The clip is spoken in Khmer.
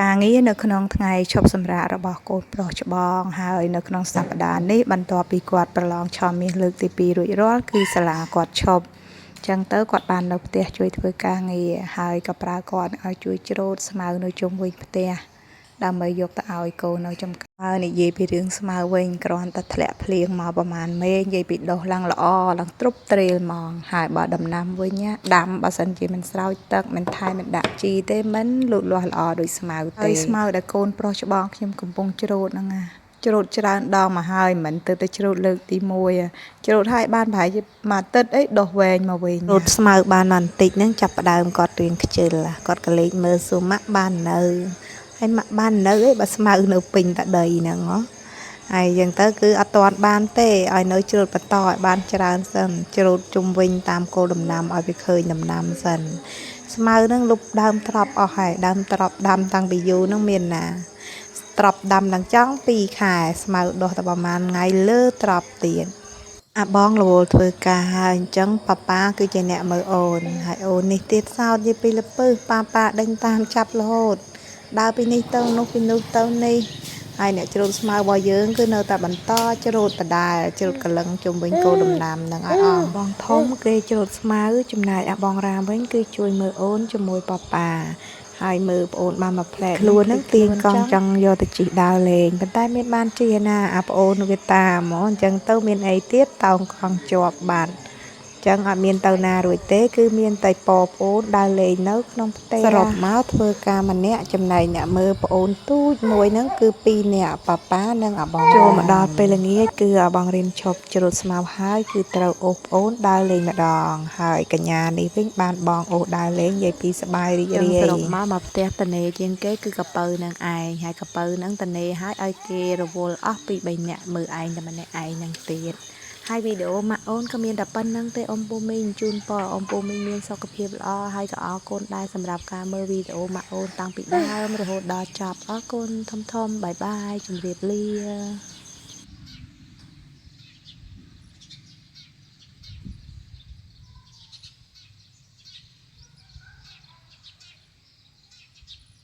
ការងារនៅក្នុងថ្ងៃឈប់សម្រាករបស់កូនប្រុសច្បងហើយនៅក្នុងសប្តាហ៍នេះបន្ទាប់ពីគាត់ប្រឡងឆមាសលើកទី2រួចរាល់គឺសាលាគាត់ឈប់ចឹងទៅគាត់បាននៅផ្ទះជួយធ្វើការងារហើយក៏ប្រើគាត់ឲ្យជួយច្រូតស្មៅនៅជុំវិញផ្ទះដើម្បីយកទៅឲ្យកូននៅចំការនិយាយពីរឿងស្មៅវិញគ្រាន់តែធ្លាក់ភ្លៀងមកប្រហែលមេនិយាយពីដុះឡើងល្អឡើងទ្រុបទ្រេលហ្មងហើយបើដំណាំវិញណាដាំបើសិនជាមិនស្រោចទឹកមិនថែមិនដាក់ជីទេមិនលូតលាស់ល្អដូចស្មៅទេហើយស្មៅដែលកូនប្រុសច្បងខ្ញុំកំពុងច្រូតហ្នឹងណាច្រូតច្រើនដងមកហើយមិនទៅតែច្រូតលើកទី1ច្រូតហើយបានប្រហែលជាមួយអាទិត្យអីដុះវែងមកវិញ រូតស្មៅបានបន្តិចហ្នឹងចាប់ផ្ដើមគាត់រៀងខ្ជិលគាត់ក៏លេចមើលសួរម៉ាក់បាននៅហើយម៉ាក់បាននៅអីបើស្មៅនៅពេញតដីហ្នឹងហ៎ហើយយ៉ាងទៅគឺអត់ទាន់បានទេឲ្យនៅច្រូតបន្តឲ្យបានច្រើនសិនច្រូតជុំវិញតាមគោលដំណាំឲ្យវាឃើញដំណាំសិនស្មៅហ្នឹងលុបដើមត្រប់អស់ហើយដើមត្រប់ដាំតាំងពីយូរហ្នឹងមានណាត្រប់ដាំដល់ចង់2ខែស្មៅដុះតែប្រហែលថ្ងៃលើត្រប់ទៀត អាបងរវល់ធ្វើការហើយអញ្ចឹងប៉ាប៉ាគឺជាអ្នកមើលអូនហើយអូននេះទៀតសោតយាយពីលពឹសប៉ាប៉ាដេញតាមចាប់រហូតដើរពីនេះទៅនោះពីនោះទៅនេះហើយអ្នកច្រូតស្មៅរបស់យើងគឺនៅតែបន្តច្រូតដដែលច្រូតកលឹងជុំវិញគោលដំណាំនឹងឲ្យអស់ បងធំគេច្រូតស្មៅចំណែកអាបងរាមវិញគឺជួយមើលអូនជាមួយប៉ាប៉ាហើយមើលប្អូនបានមួយផ្លែ ខ្លួននឹងទាញកង់ចង់យកទៅជិះដើរលេងប៉ុន្តែមានបានជិះឯណាអាប្អូនវាតាមហ្មងអញ្ចឹងទៅមានអីទៀតតោងកង់ជាប់បាត់ចឹងអត់មានទៅណារួចទេគឺមានតែពប្អូនដើរលេងនៅក្នុងផ្ទះសរុបមកធ្វើការម្នាក់ចំណែកអ្នកមើលប្អូនទូចមួយហ្នឹងគឺ2នាក់ប៉ាប៉ានិងអាបង ចូលមកដល់ពេលល្ងាចគឺអាបងរៀនឈប់ច្រូតស្មៅហើយគឺត្រូវអូសប្អូនដើរលេងម្ដង ហើយកញ្ញានេះវិញបានបងអូសដើរលេងនិយាយពីសប្បាយរីក ចឹង រាយ សរុបមកមកផ្ទះតនេជាងគេគឺកពៅនឹងឯងហើយកពៅនឹងតនេហើយឲ្យគេរវល់អស់ពី3នាក់មើលឯងតែម្នាក់ឯងនឹងទៀតហើយវីដេអូម៉ាក់អូនក៏មានតែប៉ុណ្្នឹងទេអ៊ំពូមីងជូនពរអ៊ំពូមីងមានសុខភាពល្អហើយក៏អរគុណដែរសម្រាប់ការមើលវីដេអូម៉ាក់អូនតាំងពីដើមរហូតដល់ចប់អរគុណធំធំបាយបាយជម្រាបលា។